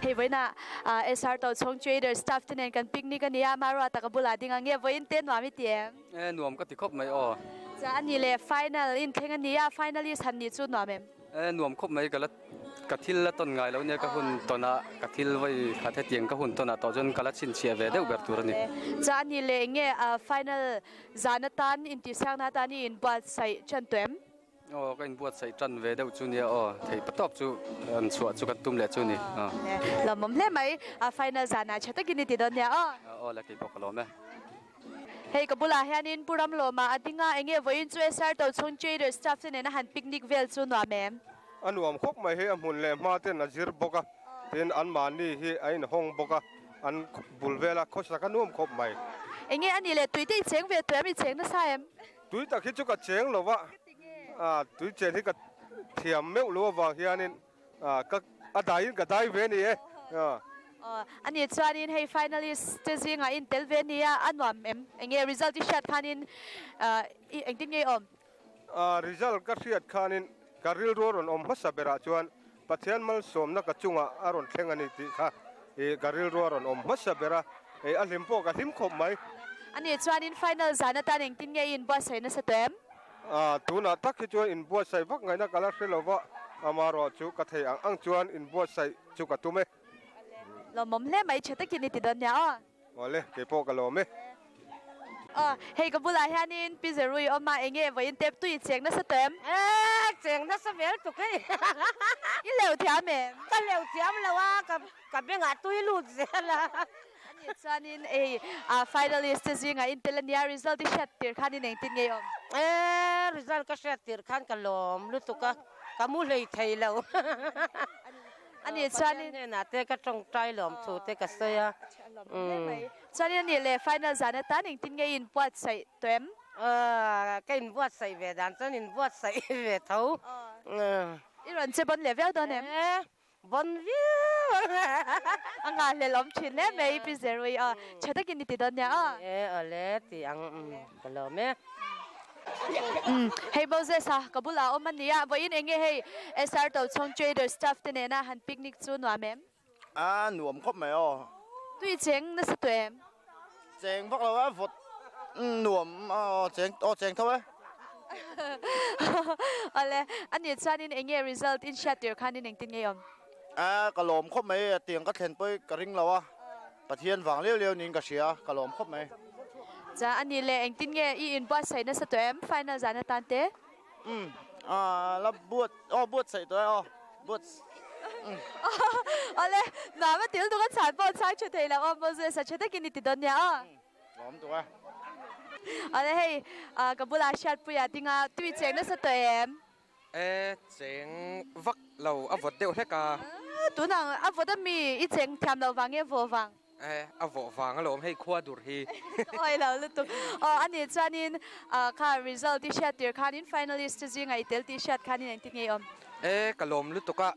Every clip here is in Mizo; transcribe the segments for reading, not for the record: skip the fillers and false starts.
Hei vawiinah SR Tochhawng Trader staff te nen kan picnic a nia, Marua taka bulah ding ang nge vawiin te nuam i ti em? E nuam ka ti khawp mai aw. Chuan a ni le, final inthleng a nia, finalist han nih chu nuam em? E nuam khawp mai ka la ka thil la tawn ngai lo nia ka hun tawn ah ka thil vawi khat hetiang ka hun tawn ah tawh chuan ka la chhinchhiah ve deuh ber tur a ni. Chuan a ni le, eng nge final zan atan intihsiakna atan i inbuatsaih tan tawh em? Aw ka inbuatsaih tan ve deuh chu nia aw, thei pa tawp chu an chhuah chu kan tum leh chu ni. Lawmawm hle mai, final zanah tha takin i ti dawn nia aw. Aw le kei pawh ka lawm e. Hei ka bulah hianin Pu Ramlawma a ding a, enge vawiin chu SR Tochhung Trader staff te nena han picnic vel chu nuam em? A nuam khawp mai hei a hmun leh hma ten a zir bawk a, tin anmahni hi a inhawng bawk a, an bul vela khawsak a nuam khawp mai. Enge a nih leh tui te i cheng ve tawh em, i cheng nasa em? Tui tak hi chu ka cheng lo va, tui chen hi ka thiam meuh lo avang hianin ka a daiin ka dai ve a ni e. A nih chuanin hei finalist te zingah in tel ve nia, a nuam em? Enge result i hriat khanin engtin nge i awm? Result ka hriat khanin ka rilru a rawn awm hmasa berah chuan Pathian malsawmna ka chungah a rawn thleng a ni tih kha i ka rilru a rawn awm hmasa ber a, i a hlim pawh ka hlim khawp mai. A nih chuanin final zan atan engtin nge i inbuatsaih nasa tawh em? A, tunah tak hi chuan inbuatsaih vak ngaihna ka la hre lo va, amaherawh chu ka thei ang ang chuan inbuatsaih chu ka tum e. Lawmawm hle mai, tha takin i ti dawn nia aw. Awle, kei pawh ka lawm e. Aw, hei ka bulah hianin Pi Zerui awm a, enge vawiin tep tui i cheng nasa tawh em? Eeh, cheng nasa vel tuk hei. I leu thiam em? Ka leu thiam lo a, ka ka bengah tui lut zel a. A nih chuanin ei finalist te zingah in tel a nia, result i hriat tir khan in engtin nge i awm? Eeh, result ka hriat tir khan ka lawm lutuk a, ka mu hlei thei lo. A nih chuanin. Pathian hnenah te ka tawngtai lawm thu te ka sawi a. Chuanin a nih leh final zan atan engtin nge i inbuatsaih tawh em? Ka inbuatsaih ve dan chuan inbuatsaih ve tho. I rawn che bawn leh viau dawn em? Bawn viau ang. A nghahhlelh awm thin hle mai Pi Zerui aw. Tha takin i ti dawn nia aw. E awle ti ang ka lawm e. Umm hei Moses a ka bulah awm a nia vawiin eng nge hei SR Tochhawng Trader staff te nena han picnic chu nuam em? A nuam khawp mai aw. Tui cheng nasa tawh em? Cheng vak lo a vawt nuam aw cheng aw cheng tho e. Awle a nih chuanin eng nge result in hriat tir khanin engtin nge i awm? A ka lawm khawp mai tiang ka thlen pawh ka ring lo a. Pathian vang liau liau niin ka hria, ka lawm khawp mai. Chuan a nih leh engtin nge i inbuatsaih nasa tawh em final zan atan te? Umm ah la buat aw buatsaih tawh e aw buat umm. Awle nuam a til tuk a chhan pawh chhang tha thei lo aw Moses a tha takin i ti dawn nia aw. Umm lawm tuk e. Awle hei ka bulah Hriatpuia dinga tui cheng nasa tawh em? E cheng vak lo, a vawt deuh hlek a. Tunah a vawt a mi, i cheng thiam loh vang nge vawh vang? E, a vawh vang alawm hei khua dur hi. Awi lo lutuk. Aw a nih chuanin kha result i hriat tir khanin finalist te zingah i tel tih hriat khanin engtin nge i awm? E, ka lawm lutuk a,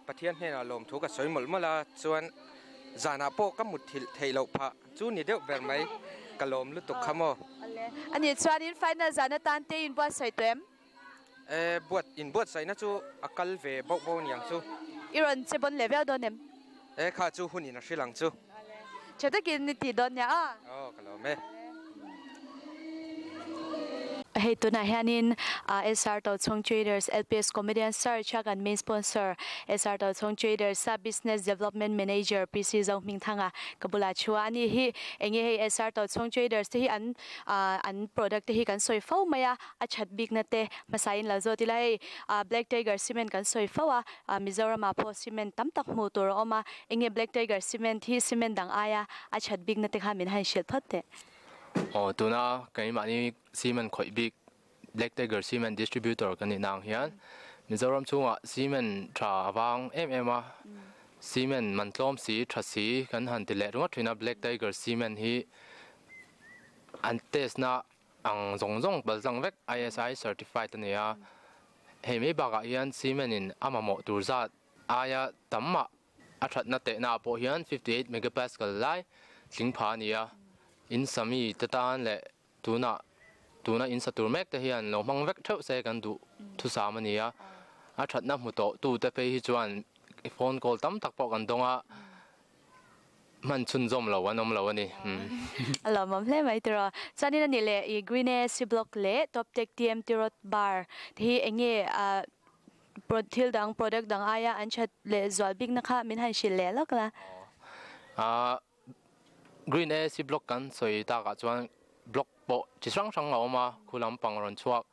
Pathian hnenah lawmthu ka sawi mawlh mawlh a, chuan zanah pawh ka mutthilh theih loh phah. Chu ni deuh ber mai, ka lawm lutuk kha maw. A nih chuanin final zan atan te in buatsaih tawh em? E, buat, in buatsaihna chu a kal ve bauh bauh niang chu. I rawn che bawn leh viau dawn em? E, kha chu hun in a hrilh ang chu. Tha takin i tih dawn nia a. Aw, ka lawm e. Hei tunah hianin SR Tochhawng Traders LPS Comedian Search a kan main sponsor SR Tochhawng Traders a Business Development Manager PC Zohmingthanga ka bulah thu a ani hi enge hei SR Tochhawng Traders te hi an an product te hi kan sawi fo mai a a that bikna te hmasain lo zawt ila hei Black Tiger Cement kan sawi fo a Mizoramah pawh cement tam tak hmuh tur a awm a enge Black Tiger Cement hi cement dang aia a that bikna te kha min han hrilh phawt teh. Aw tuna keimahni cement khawih bik Black Tiger Cement Distributor kan nih na ang hian Mizoram chhungah cement tha a vang em em a, cement man tlawm si tha si kan han ti leh ringawt thin a, Black Tiger Cement hi an test na ang zawng zawng pal tlang vek ISI certified a ni a, hei mai bakah hian cement in a mamawh tur zat aia tam mah A thatna tehna ah pawh hian 58 megapascal lai tling pha a ni a, in sami te tan leh tunah tuna in sa tur mek te hian lo hmang vek theuh se kan duh thusam a ni a, a thatna hmu tawh tu te phei hi chuan phone call tam tak pawh kan dawng a, hman chhunzawm lo an awm lo a ni. A lawmawm hle mai tiraw. Chuanin a nih leh i Green ASC Block leh Top Tech TMT Rod Bar te hi eng nge thil dang product dang aia an that leh zual bikna kha min han hrilh leh lawk la. Green ASC Block kan sawi takah chuan block pawh chi hrang hrang a awm a, khu lampang rawn chhuak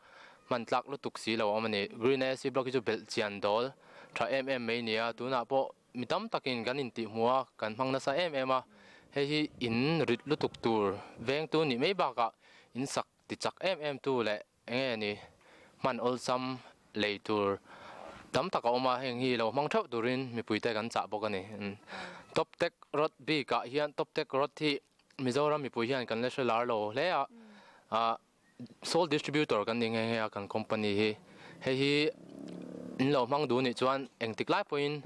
hman tlak lutuk si lo a awm a ni. Green ASC Block hi chu belh chian dawl tha em em mai a ni a, tunah pawh Mi tam takin kan intihhmuh a, kan hmang nasa em em a, hei hi in rit lutuk tur vengtu nih mai bakah in sak ti chak em em tu leh eng nge ni hman awlsam lei tur tam tak a awm a, heng hi lo hmang theuh turin mipuite kan chah bawk a ni. Top Tech Rod bikah hian Top Tech Rod hi Mizoram mipui hian kan la hre lar lo hle a, Sole distributor kan ni nghe nghe a kan company hi. Hei hi in lo hmang duh nih chuan engtik lai pawhin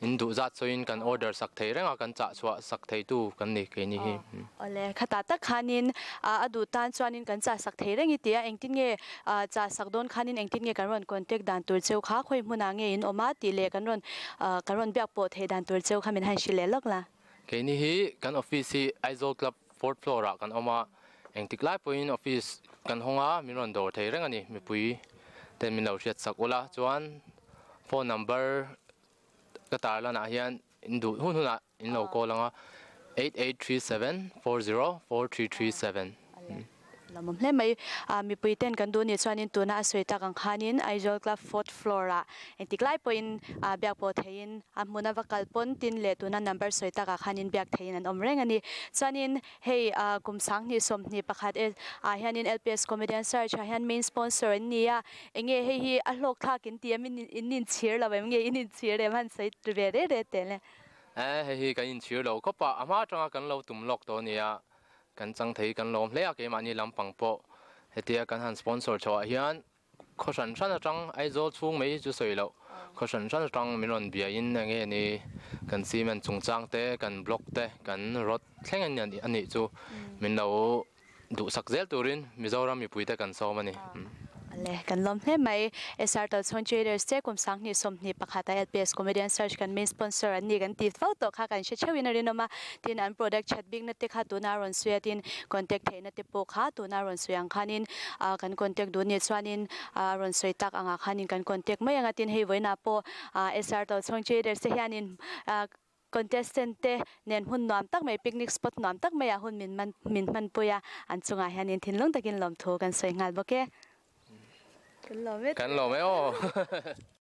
in duh zat sawiin kan order sak thei reng a, kan chah chhuah sak theitu kan ni keini hi. Awle, khatah tak khanin a duh tan chuanin kan chah sak thei reng i ti a, engtin nge chah sak dawn khanin engtin nge kan rawn contact dan tur cheu kha khawi hmunah nge in awm a tih leh kan rawn kan rawn biak pawh theih dan tur cheu kha min han hrilh leh lawk la. Keini hi kan office hi Aizawl Club fourth floor ah kan awm a, engtik lai pawhin office kan hawng a, min rawn dawr thei reng a ni, mipui ten min lo hriat sak ula chuan phone number ka tar lanah hian in duh hun hunah in lo call ang a, 8837404337. Lawmawm hle mai. Mipui ten kan duh nih chuanin tuna a sawi tak ang khanin Aizawl Club fourth floor ah engtik lai pawhin biak pawh theihin a hmun a va kal pawn tin leh tuna number sawi takah khanin biak theihin an awm reng a ni. Chuanin hei kum 20 21 ah hianin LPS Comedian Search ah hian main sponsor an ni a, enge hei hi a hlawk thlak in ti em in inchhir lo em nge in inchhir em han sawi ve re re teh le. Hei hi kan inchhir lo khawp a, a hma atanga kan lo tum lawk tawh a nia. Kan chang thei kan lawm hle a, keimahni lampang pawh hetia kan han sponsor chhoah hian khaw hran hran atang Aizawl chhung mai hi chu sawi loh, khaw hran hran atang min rawn biain eng nge ni kan cement chungchang te, kan block te, kan rod thleng a nih chu min lo duhsak zel turin Mizoram mipuite kan sawm a ni. Le, kan lawm hle mai. SR Talchhuan Traders te kum 20 21 a LPS Comedian Search kan main sponsor an ni kan ti fo tawh kha kan hre theuhin a rinawm a. Tin, an product that bikna te kha tuna a rawn sawi a, tin contact theihna te pawh kha tuna a rawn sawi ang khanin kan contact duh nih chuanin a rawn sawi tak angah khanin kan contact mai ang a. Tin, hei vawiinah pawh SR Talchhuan Traders te hianin Contestant te nen hmun nuam tak mai, picnic spot nuam tak maiah hun min man min hmanpui a, an chungah hianin thinlung takin lawmthu kan sawi nghal bawk e. Kan lawm e. Kan lawm e aw.